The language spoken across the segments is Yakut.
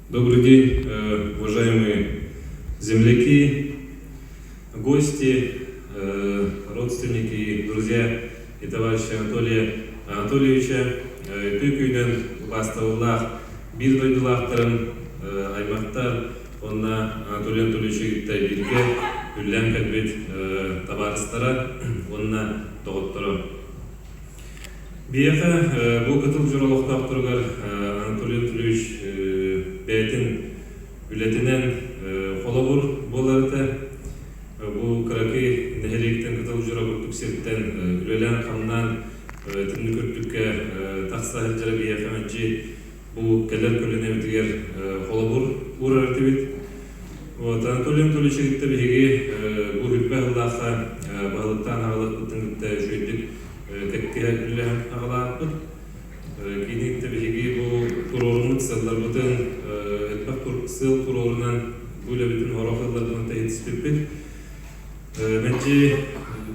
Добрый день, уважаемые земляки, гости, родственники, друзья и товарищи Анатолия Анатольевича. Үтүө күнүнэн убаастабыллаах биир дойдулаахтарым, аймахтар уонна Анатолий Анатольевичы кытта бииргэ үлэлээн кэлбит табаарыстара уонна доҕотторо. Биһиэхэ бу Кытыл Дьур олохтоохторугар Анатолий Анатольевич бэйэтин үлэтинэн холобур буолар этэ. Бу кыракый нэһилиэктэн Кытыл Дьура курдук сиртэн үлэлээн-хамнаан итинник үрдүккэ тахса сылдьара биһиэхэ мэлдьи бу кэлэр көлүөнэбитигэр холобур уурар этибит. Вот, Анатолий Анатольевич кытта биһиги бу үрбэ сыллаахха баһылыктаан аҕалыахпытын кытта үчүгэйдик кэккэ үлэлэһэн аҕалааппыт. Кини кытта биһиги бу туруоруммут сыалларбытын элбэх сыал туруорунан бу үлэбитин сорох ыалларбытын тэйитиспиппит. Мэлдьи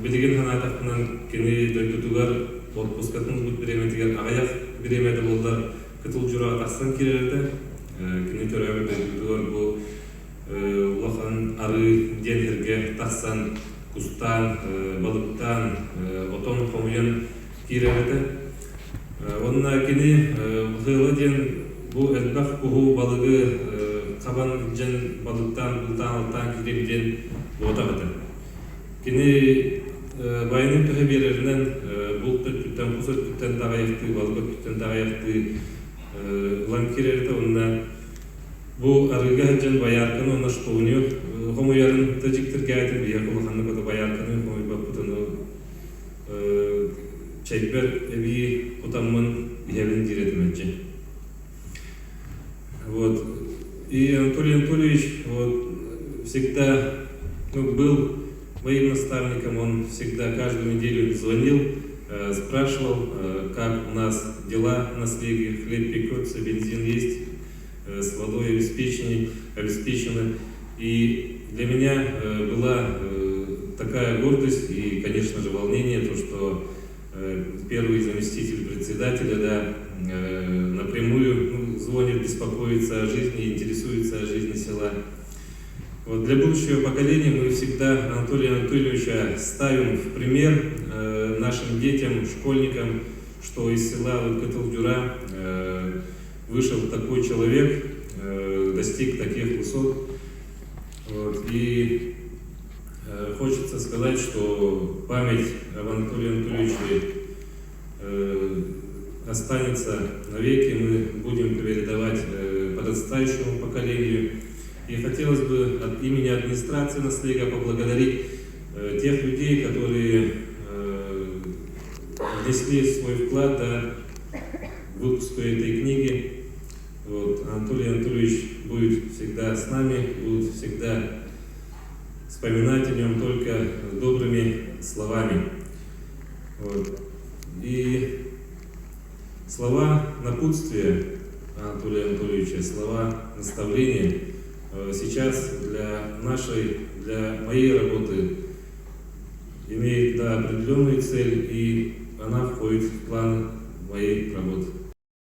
билигин санаатахпынан кини дойдутугар отпускатын ылбыт бириэмэтигэр аҕыйах бириэмэ да буоллар Кытыл Дьураҕа тахсан киирэр этэ. Кини төрөөбүт дойдутугар бу улахан арыы диэн сиргэ тахсан кустаан, балыктаан, отон хомуйан киирэр этэ. Уонна кини Быһыыла диэн бу элбэх куһу, балыгы хабан илдьэн балыктаан, бултаан-алтаан киириэм диэн буотах этэ. Кини байанын төһө биэрэринэн булт өттүттэн, кус өттүттэн даҕайахтыы, балык өттүттэн даҕайахтыы ылан киирэр этэ уонна бу арыыга сылдьан байаарканы уонна шпуню хомуйарын да дьиктиргээтим, биһиэхэ улаханнык ото байаарканы хомуйбаппытын чэйбэр эбии кутаммын иһэбин диир этим мэлдьи. Вот. И Анатолий Анатольевич вот, всегда, ну, был моим наставником, он всегда каждую неделю звонил, спрашивал, как у нас дела на слеге, хлеб пекется, бензин есть, с водой обеспечены, обеспечены. И для меня была такая гордость и, конечно же, волнение, то, что первый заместитель председателя, да, напрямую, ну, звонит, беспокоится о жизни, интересуется о жизни села. Вот для будущего поколения мы всегда Анатолия Анатольевича ставим в пример нашим детям, школьникам, что из села вот Кытыл-Дюра вышел такой человек, достиг таких высот. Вот. И хочется сказать, что память об Анатолии Анатольевиче останется навеки, мы будем передавать подрастающему поколению. И хотелось бы от имени администрации наслега поблагодарить тех людей, которые внесли свой вклад, да, в выпуск этой книги. Вот, Анатолий Анатольевич будет всегда с нами, будет всегда вспоминать о нем только добрыми словами. Вот. И слова напутствия Анатолия Анатольевича, слова наставления сейчас для нашей, для моей работы имеет, да, определенную цель, и она входит в план моей работы.